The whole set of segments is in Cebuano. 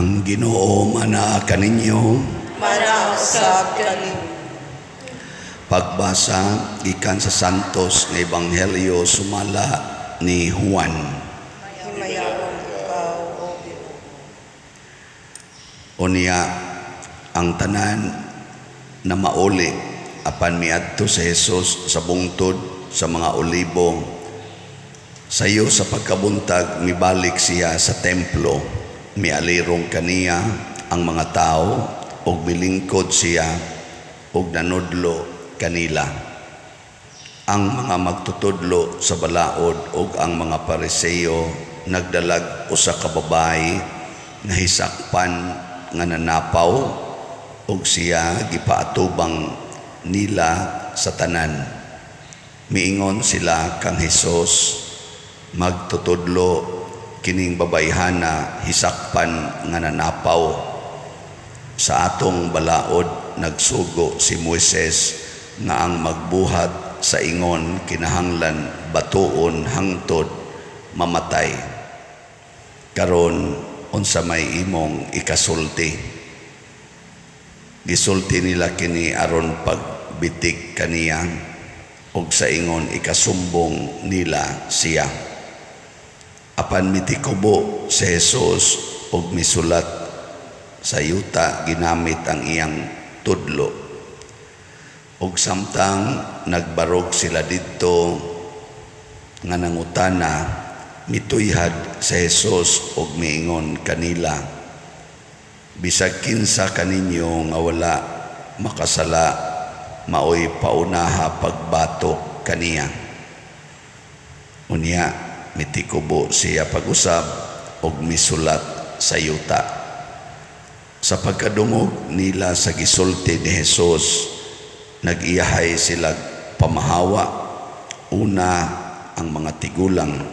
Ang Ginoo manaa kaninyo. Manaa usab kanimo. Pagbasa gikan sa Santos nga Ebanghelyo sumala ni Juan. Himayaon ikaw, O Ginoo. Unya ang tanan na mauli, apan miadto sa Jesus sa bungtod sa mga Olibo. Sayo sa pagkabuntag, mibalik siya sa templo, mialirong kaniya ang mga tao ug milingkod siya ug nanudlo kanila. Ang mga magtutudlo sa balaod ug ang mga Pariseo nagdalag usa ka babayi nga hisakpan nga nanapaw, ug siya gipaatubang nila sa tanan. Miingon sila kang Hesus, "Magtutudlo, kining babayhana hisakpan nga nanapaw. Sa atong balaod nagsugo si Moises nga ang magbuhat sa ingon kinahanglan batuon hangtod mamatay. Karon, unsa may imong ikasulti?" Gisulti nila kini aron pagbitik kaniya ug sa ingon ikasumbong nila siya. Apan mitikubo si Jesus ug misulat sa yuta ginamit ang iyang tudlo. Ug samtang nagbarog sila didto nga nangutana, mituyhad si Jesus ug miingon kanila, "Bisag kinsa kaninyo nga wala makasala, maoy paunaha pagbatok kaniya." Unya mitikubo siya pag-usab ug misulat sa yuta. Sa pagkadungog nila sa gisulti ni Jesus, nag-iyahay sila pamahawa, una ang mga tigulang.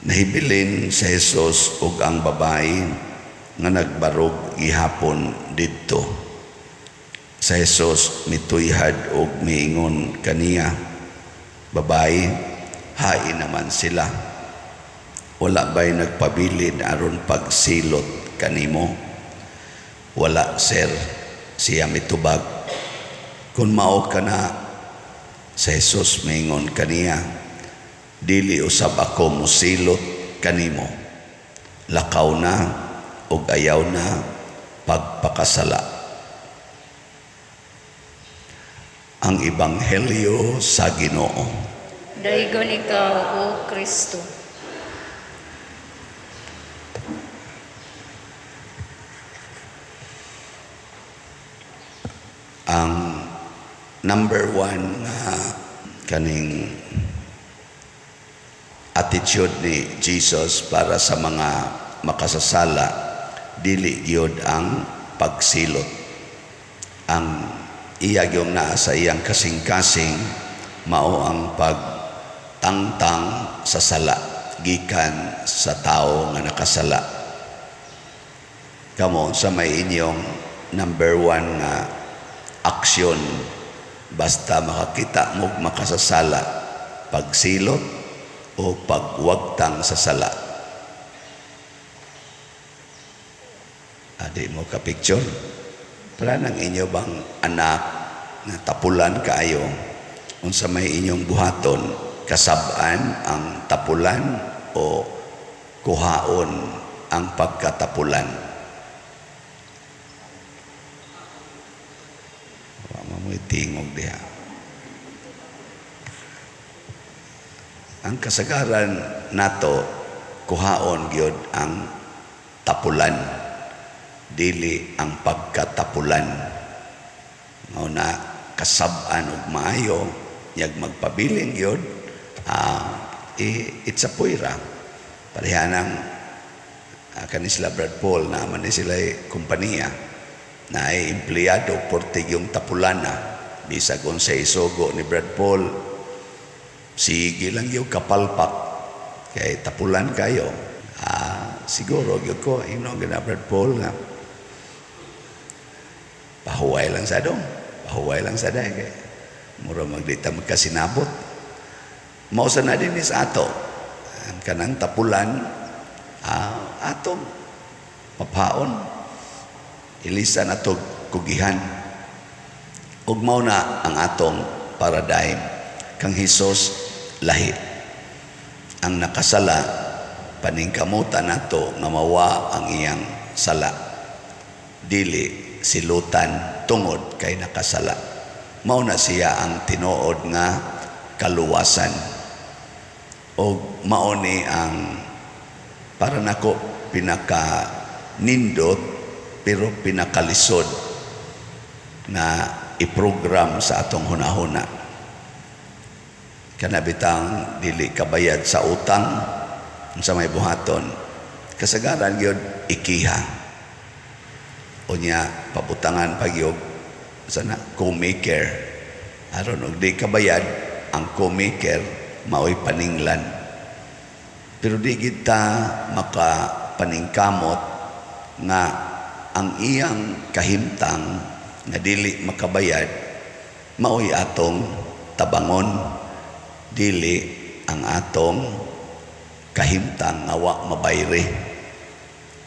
Nahibilin sa Jesus ug ang babayi nga nagbarog gihapon didto. Sa Jesus mituyhad ug miingon kaniya, "Babayi, hain naman sila? Wala ba'y nagpabilin aron pagsilot kanimo?" "Wala, sir," siya mitubag. "Kung mao ka na," sa Jesus miingon kaniya, "dili usab ako musilot kanimo. Lakaw na ug ayaw na pagpakasala." Ang Ebanghelyo sa Ginoo. Daygon ikaw, O Kristo. Ang number one nga kaning attitude ni Jesus para sa mga makasasala, dili gyud ang pagsilot. Ang iya gyud naa sa iyang kasing-kasing mao ang pagtangtang sa sala gikan sa tao nga nakasala. Kamo, sa may inyong number one nga aksyon basta makakita mo makasasala, pagsilot o pagwagtang sa sala? Adi mo ka picture? Para nang inyo bang anak na tapulan kaayo, unsa may inyong buhaton, kasab-an ang tapulan o kuhaon ang pagkatapulan? Wa mo mo'y tingog diha. Ang kasagaran nato, kuhaon gyud ang tapulan, dili ang pagkatapulan. Mao na kasab-an og maayo, yag magpabilin gyud, it's a puira. Pareha nang kani sila Brad Paul, na man ni sila kompanya na ay empleyado portig yung tapulana. Bisag unsa isugo ni Brad Paul, sige lang yung kapalpak kay tapulan kayo. Siguro gyud ko ino gina Brad Paul nga pahuway lang sa dong, pahuway lang sa day kay mura magdita magkasinabot. Mao sa na din is ato ang kanang tapulan, atong Mapaon. Ilisan ato kugihan. Ug mao na ang atong paradigm kang Hesus lahi. Ang nakasala, paningkamutan nato nga mawa ang iyang sala. Dili silutan tungod kay nakasala. Mao na siya ang tinuod nga kaluwasan. O mao ni ang para nako pinaka nindot pero pinakalisod na iprogram sa atong hunahuna. Kana bitang dili kabayad sa utang, sa may buhaton, kasagaran gyud ikiha. Unya pabutangan pagyog sana co-maker, aron og di kabayad ang co-maker, maoy paninglan. Pero di kita makapaningkamot nga ang iyang kahimtang nga dili makabayad maoy atong tabangon, dili ang atong kahimtang nga wa mabayri.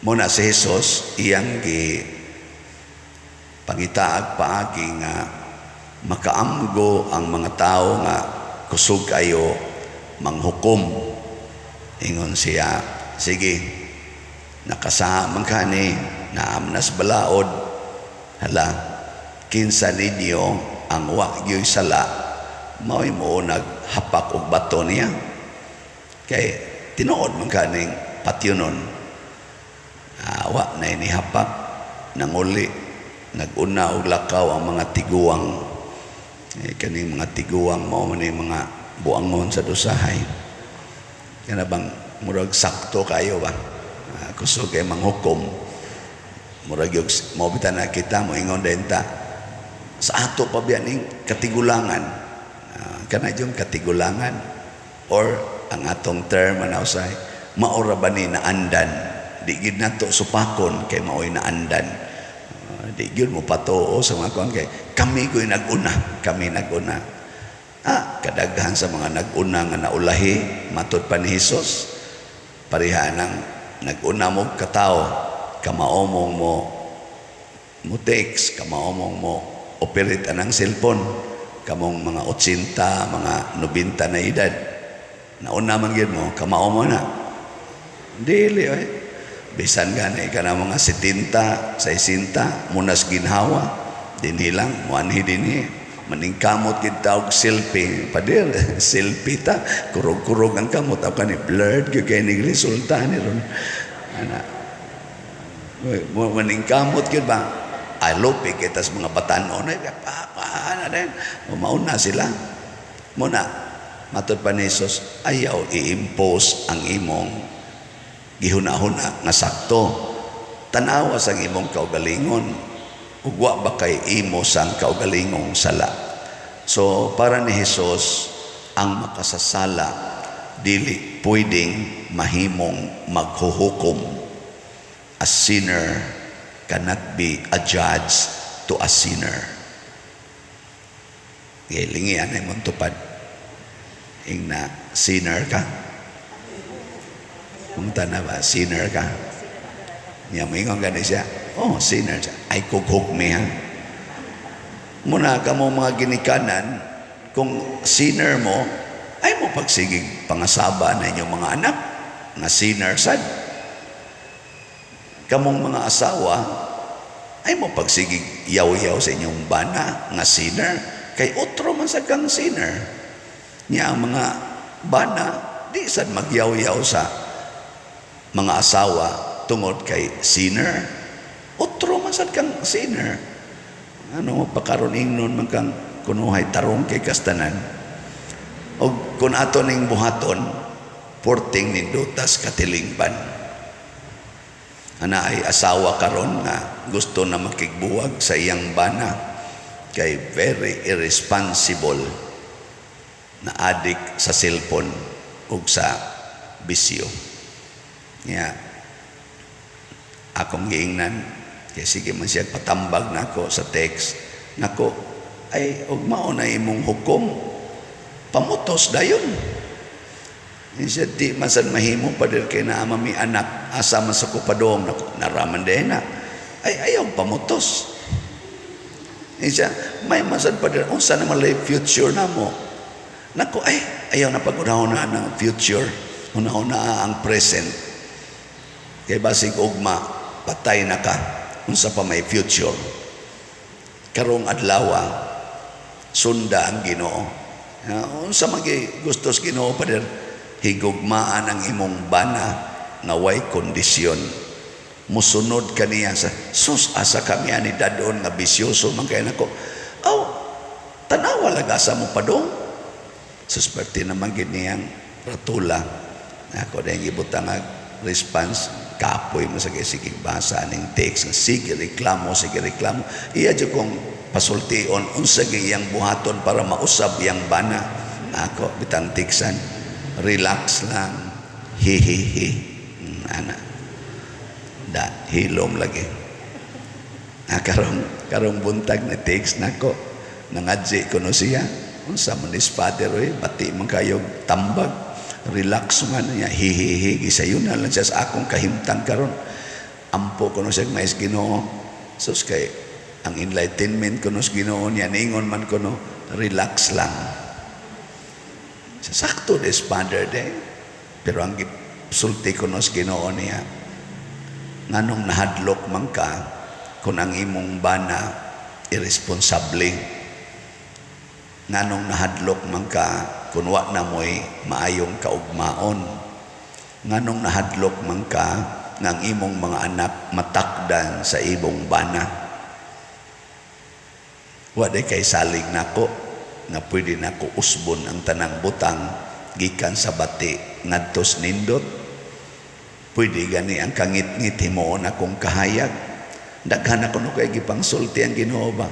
Muna si Jesus iyang gi pangitaag paagi nga makaamgo ang mga tao nga kusog kayo manghukom. Ingon siya, "Sige, nakasaha man ka ni, naamnas balaod. Hala, kinsa ninyo ang wa gyoy sala, maoy mo naghapak og bato niya." Kay tinuod man kaning patyonon. Wa na inihapak, nanguli, naguna og lakaw ang mga tiguang. Eh, kaning mga tiguang mao man ni mga buangon sa dusahay. Kana bang murag sakto kayo ba? Kusog kay manghukom. Murag yung mao bitan na kita moingon din ta sa ato pa biya ning katigulangan. Kana yung katigulangan or ang atong term ana usay, maora ba ni naandan, di gid nato supakon kay maoy naandan. Di gyud mo patuo sa mga kuan kay kami ko'y nag-una, kami nag-una. Kadaghan sa mga nag-una nga naulahi, matod pa ni Hesus. Pareha nang nag-una mo katao, kamaomong mo mo text, kamaomong mo operate anang cellphone, kamong mga 80, mga 90 na edad. Nauna man gyud mo, kamao mo na. Dili oy. Bisan gani ka na mga 70, 60, munas ginhawa, dinhi lang, muanhi dinhi. Maningkamot gid ta og selfie, pader, selfie ta, kurog-kurog ang kamot, aw kani blurred gyud kay ning resulta ni ron. Ana. Uy, maningkamot gyud ba? Ay, lupi kita sa mga batanon, ay, pa, pa, na din. Mauna sila. Muna, matod pa ni Jesus, ayaw i-impose ang imong gihuna-huna nga sakto. Tanawa sa imong kaugalingon. Ug wa ba kay imo sang kaugalingong sala? So, para ni Jesus, ang makasasala dili pwedeng mahimong maghuhukom. A sinner cannot be a judge to a sinner. Gilingian ay mong tupad. Ingna, "Sinner ka?" Kung na ba, "Sinner ka?" Niya moingon gani siya, "Oh, sinner siya." Ay kog hukmi ha. Muna ka mo mga ginikanan, kung sinner mo, ay mo pagsigig pangasaba na inyong mga anak nga sinner sad. Kamong mga asawa, ay mo pagsigig yaw-yaw sa inyong bana nga sinner, kay otro man sa kang sinner. Niya ang mga bana, di sad magyaw-yaw sa mga asawa tungod kay sinner. Otro man sad kang sinner. Ano mo pakaron ingnon man kang kunuhay tarong kay kastanan. Og kung ato ning buhaton, porting nindutas katilingban. Ana ay asawa karon nga gusto na makigbuwag sa iyang bana kay very irresponsible, na adik sa cellphone ug sa bisyo. Nya akong giingnan kay sige man siya patambag nako sa text nako, "Ay, ug mao na imong hukom, pamutos dayon." Siya, di man sad mahimo, Pader, kay naa man mi anak, asa man sa ko padong. Nako, naraman din na. Ay, ayaw pamutos. Siya, may man sad, Pader, unsa naman lay future na mo? Nako, ay, ayaw na pag-unahon ng future. Unahon na ang present. Kay basig ugma, patay na ka. Unsa pa may future? Karong adlaw, sunda ang Ginoo. Unsa magi gustos Ginoo, Pader? Higugmaan ang imong bana nga way kondisyon. Musunod kaniya sa sus, asa kami ani dadon nga bisyoso man kay nako. Aw, tanawa lang asa mo padong. Sus, perti naman gid niyang ratula. Ako dahil gibutang ag response, kapoy mo sa sige basa aning text, sige reklamo, sige reklamo. Iya jud kong pasultion unsa gi iyang buhaton para mausab iyang bana. Ako bitang tiksan, "Relax lang, hi hi hi." Ana da hilom lagi. Ah, karong buntag na text nako, nangadji ko no siya, "Unsa man is, Father, oy, bati man kayo tambag." "Relax man niya, hi hi hi." Gisayon na lang siya sa akong kahimtang karon. Ampo ko no siya mais Ginoo. Sus, kay ang enlightenment ko no sa Ginoo niya, ningon man ko no, "Relax lang." Sa sakto des Father day. Pero ang sulti ko no sa Ginoo niya, nganong nahadlok man ka kung ang imong bana irresponsable? Nganong nahadlok man ka kung wa na mo'y maayong kaugmaon? Nganong nahadlok man ka nga ang imong mga anak matakdan sa imong bana? Wa day kay salig nako nga pwede nako usbon ang tanang butang gikan sa bati ngadtos nindot. Pwede gani ang kangit-ngit himuon akong kahayag. Daghan ako no kay gipangsulti ang Ginoo ba.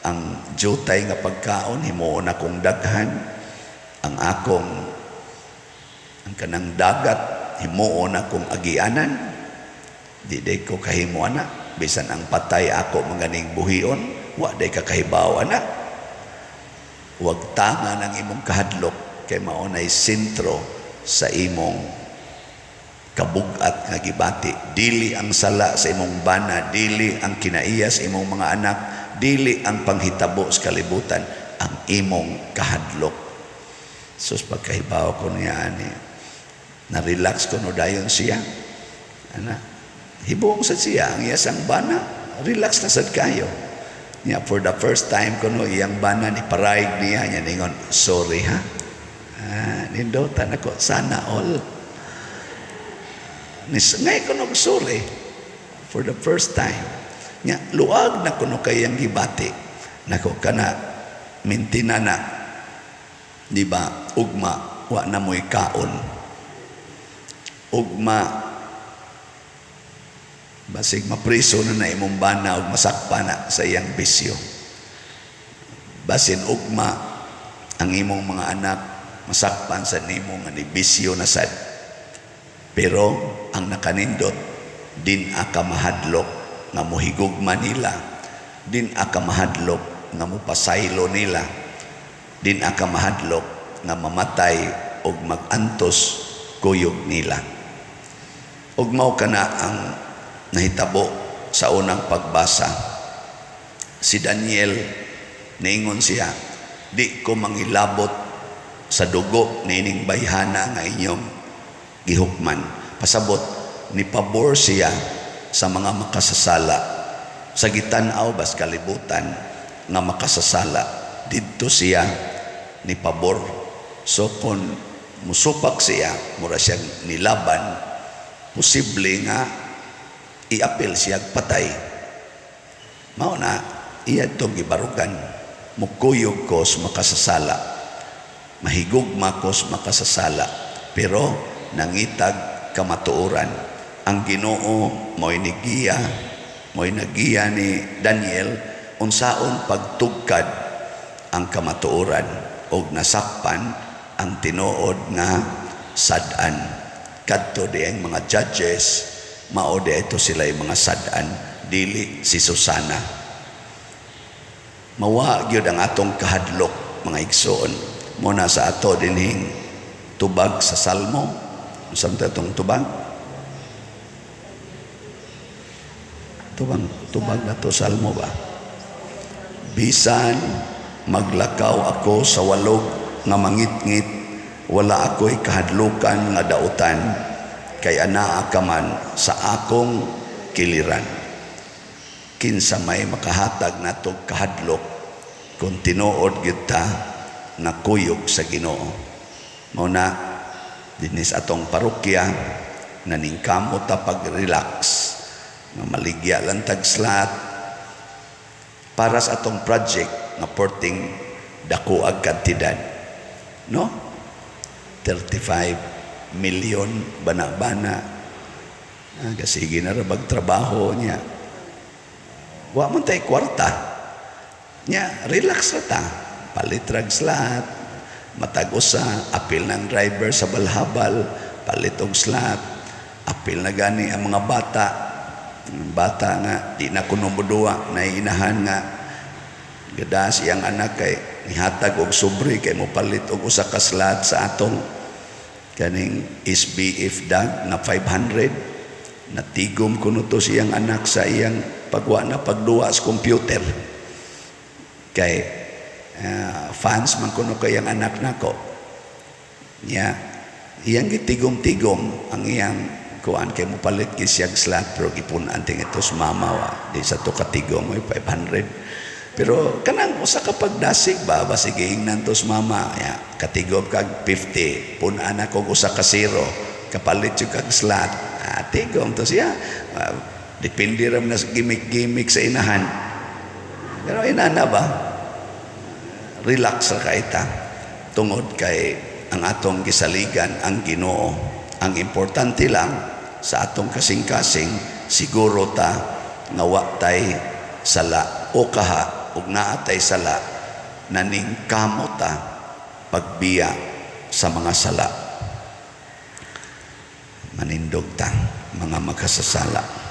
Ang jutay nga pagkaon himuon akong daghan, ang akong ang kanang dagat himuon akong agianan. Di day ko kahimo ana. Bisan ang patay ako maganing buhion, wa day ka kahibaw ana. Wag tanga ng imong kahadlok kay mao nay sentro sa imong kabugat nga gibati. Dili ang sala sa imong bana, dili ang kinaiya sa imong mga anak, dili ang panghitabo sa kalibutan, ang imong kahadlok. Sus, pagkahibaw ko niya ani, na-relax ko no dayon siya. Ana, hibuong sa siya ang iyang bana, relax na sad kayo. Niya, for the first time ko no, iyang bana ni parayg niya, niya ningon, "Sorry ha." Ah, nindotan ako, sana all. Nis, ngay ko no, sorry. For the first time. Nya, luag na kuno kayang gibati. Nako, kana, mintina na. Di ba, ugma, wa na mo'y kaon. Ugma, basig mapriso na na imong bana ug masakpa na sa iyang bisyo. Basin ugma ang imong mga anak masakpan sa nimo nga ni bisyo na sad. Pero ang nakanindot, din aka mahadlok nga mohigugma nila, din aka mahadlok nga mopasaylo nila, din aka mahadlok nga mamatay og magantos kuyog nila. Ug mao kana ang nahitabo sa unang pagbasa. Si Daniel, niingon siya, "Di ko mangilabot sa dugo niining bayhana nga inyong gihukman." Pasabot, ni pabor siya sa mga makasasala. Sa gitan-aw bas kalibutan nga makasasala, didto siya ni pabor. So kung musupak siya, mura siyang nilaban, posible nga iapil siya patay. Mao na iya itong gibarugan. Mukuyog ko sa makasasala. Mahigugma ko sa makasasala. Pero nangitag kamatuoran. Ang Ginoo mo'y nigiya, mo'y nagiya ni Daniel unsaon pagtugkad ang kamatuoran og nasakpan ang tinuod nga sad-an. Kadto di ang mga judges, mao di ito sila yung mga sad-an, dili si Susana. Mawa gyud ang atong kahadlok, mga igsoon. Muna sa ato dinhing Tubag sa Salmo. Unsa man atong tubag? Tubag, tubag na to Salmo ba? Bisan maglakaw ako sa walog nga mangitngit, wala ako'y kahadlukan nga dautan, kay anaa ka man sa akong kiliran. Kinsa may makahatag natog kahadlok kung tinuod gyud ta nga kuyog sa Ginoo. Mao na dinhi sa atong parokya naningkamot ta pag-relax nga maligya lang tag slot para sa atong project nga porting dako ag kantidad, no? 35 million bana-bana. Ah, kasige na ra bag trabaho niya, wa man tay kwarta nya, relax ra ta, palit rag slot matag usa, apil ng driver sa balhabal, palit og slot, apil na gani ang mga bata. Ang bata nga di na kuno moduwa, naiinahan nga gadas iyang anak kay nihatag og sobre kay mopalit og usa ka slot sa atong kaning SBF dag nga 500. Natigom kuno to siyang anak sa iyang pagwa na pagduwa sa computer kay fans man kuno kay ang anak nako niya. Iyang gitigom-tigom ang iyang kuan kay mopalit gyud siyang slot, pero gipun-an ting ito sa mama, wa di sa to katigom ay 500. Pero kanang usa ka pagdasig ba, basig giingnan to sa mama ya, katigom kag 50, pun-an ako og usa ka zero, kapalit jud kag slot. Ah, tigom to siya. Ah, depende ra man na sa gimmick-gimmick sa inahan, pero inana ba, relax ra kay ta tungod kay ang atong gisaligan ang Ginoo. Ang importante lang sa atong kasing-kasing, siguro ta nga wa tay sala o kaha ug naa tay sala, naningkamot ta pagbiya sa mga sala. Manindog ta, mga makasasala.